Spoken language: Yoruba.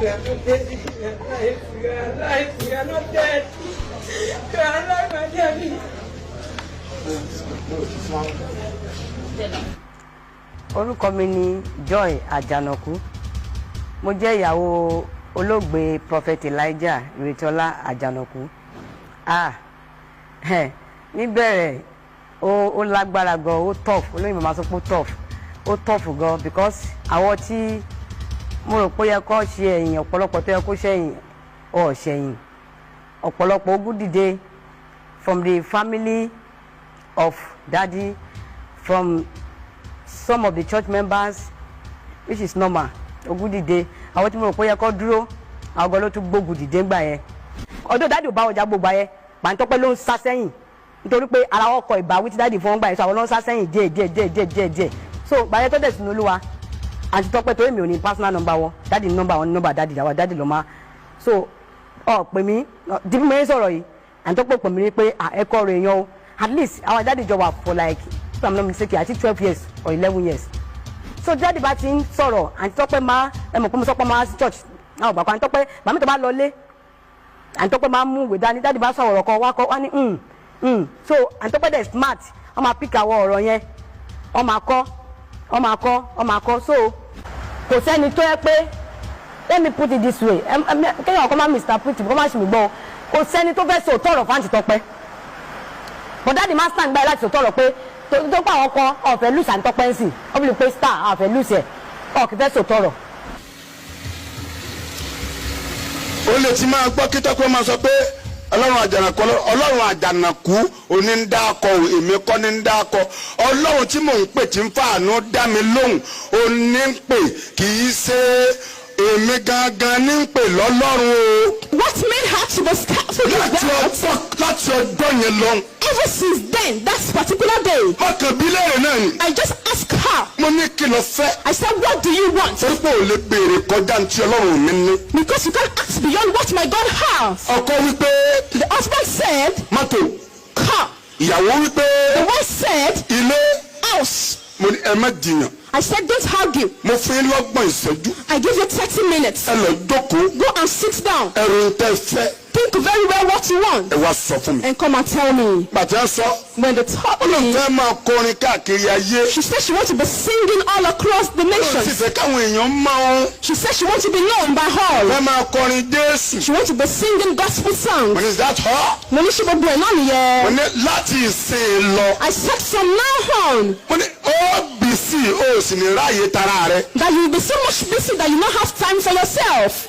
We are not dead. We are alive. We are alive. We are not dead. We are alive, my dear. Orúkọ mi ni Joy Àjànàkú. Mo jẹ́ ìyàwó olóògbé Prophet Elijah Ìrètíọlá Àjànàkú. Ah, níbẹ̀rẹ̀, ó lágbára gan, ó tough. Olóyìnbó máa sọ pé ó tough, ó tough gan, because àwọn tí mo rò pé ó yẹ kó ṣe ẹ̀yìn, ọ̀pọ̀lọpọ̀ tó yẹ kó ṣẹ̀yìn ọ̀ ṣẹ̀yìn. Ọ̀pọ̀lọpọ̀ ogun dìde from the family of daddy, from some of the church members, which is normal. Ogun dìde. Àwọn tí mo rò pé ó yẹ kó dúró, àwọn gan ló tún gbógun dìde ńgbà yẹn. Ọdún daddy ò bá ọjà gbogbo yẹn, Pàǹtọ́pẹ́ ló ń sá sẹ́yìn, nítorí pé ara wọn kọ ìbáwí tí daddy fún wọn gbà yẹn, so àwọn ló ń sá sẹ́yìn díẹ̀ díẹ̀ díẹ̀ díẹ̀ díẹ̀ díẹ̀. So gbàyẹn tó dẹ̀ sínú Olúwa, Àǹtí Tọ́pẹ́, torí mi ò ní personal number wọn, daddy ní number wọn, ní number daddy, àwọn daddy ló máa so ọ pè mí. Dìbò mi sọ̀rọ̀ yìí, Àǹtí Tọ́pẹ́ pè mí pé ẹ kọ́ ọ̀rọ̀ èèyàn o. At least àwọn daddy jọ wà for like, if I'm not mistaken, I think 12 years or 11 years. So daddy bá ti ń sọ̀rọ̀, Àǹtí Tọ́pẹ́ máa, ẹ mọ̀ pé mo sọ pé máa sí church àwọn ọ̀gbà kan. Àǹtí Tọ́pẹ́ màmí tó bá lọ lé, Àǹtí Tọ́pẹ́ máa ń mú ìwé dání. Daddy bá sọ̀rọ̀ ọ̀rọ̀ kan wá kọ́ wá ní So Àǹtí Tọ́pẹ́ dẹ̀ smart, wọ́n máa pick àwọn ọ̀rọ̀ yẹn, wọ́n máa kọ́, wọ́n máa kọ́, wọ́n máa kọ́. So kò sẹ́ni tó yẹ pé, let me put it this way, kéèyàn kọ́ máa misinterpret, kó má ṣì mí gbọ́ o, kò sẹ́ni tó fẹ́ sọ tọ̀rọ̀ fún Àǹtí Tọ́pẹ́, but daddy máa stand by láti sọ tọ̀rọ̀ pé tó pa àwọn kan ọ̀fẹ́ lose Àǹtí Tọ́pẹ́ ń sìn, wọ́n fi lè pé star ọ̀fẹ́ lose ẹ̀, ọ̀ kì í fẹ́ sọ tọ̀rọ̀. Ó lè ti máa gbọ́ kí Tọ́pẹ́ máa sọ pé Ọlọ́run Àjànàkú, Ọlọ́run Àjànàkú òní ń dákọ̀ o, èmi kọ́ ní ń dákọ̀. Ọlọ́run tí mò ń pè, tí ń fàánú dá mi lóhùn, òní ń pè, kì í ṣe èmi gangan ní ń pè lọ́lọ́run o. What made her to be scarful is Láti that ọjọ́ yẹn lọ. ever since then, that particular day, Mọ́kàn bí léèrè náà ni. I just asked her. Mo ní, "Kí lo fẹ́?" I said, "What do you want?" Torí pé ò lè béèrè kọjá ní tí Ọlọ́run mi ní. Because you can't ask beyond what my God has. Ọkọ wípé, The husband said, "Mọ́tò." "Car." Ìyàwó wípé, The wife said, "Ilé." "House." Mo ní, "Ẹ má jiyàn." I said, "Don't argue." Mo fún yín l'30 ìṣẹ́jú. I give you 30 minutes. Ẹ lọ jókòó. Go and sit down. Ẹ ro tẹ́ fẹ́. Think very well what you want. Ẹ wá sọ fún mi. And come and tell me. Bàtí ẹ sọ, When they told ó lóun me, fẹ́ máa kọrin káàkiri ayé. she said she wants to be singing all across the Ó sì nations. fẹ́ káwọn èèyàn máa ń She said she wants to be known by all. fẹ́ máa kọrin Jésù. She wants to be singing gospel songs. Mo ní, "Is that all?" Mo ní, "Ṣé gbogbo ẹ̀ náà Mo nìyẹn?" ní, "Láti ìsìn lọ." I said, "From now on," Mo ní, "Ó busy, ó sì ní ráàyè tara rẹ." that you will be so much busy that you not have time for yourself.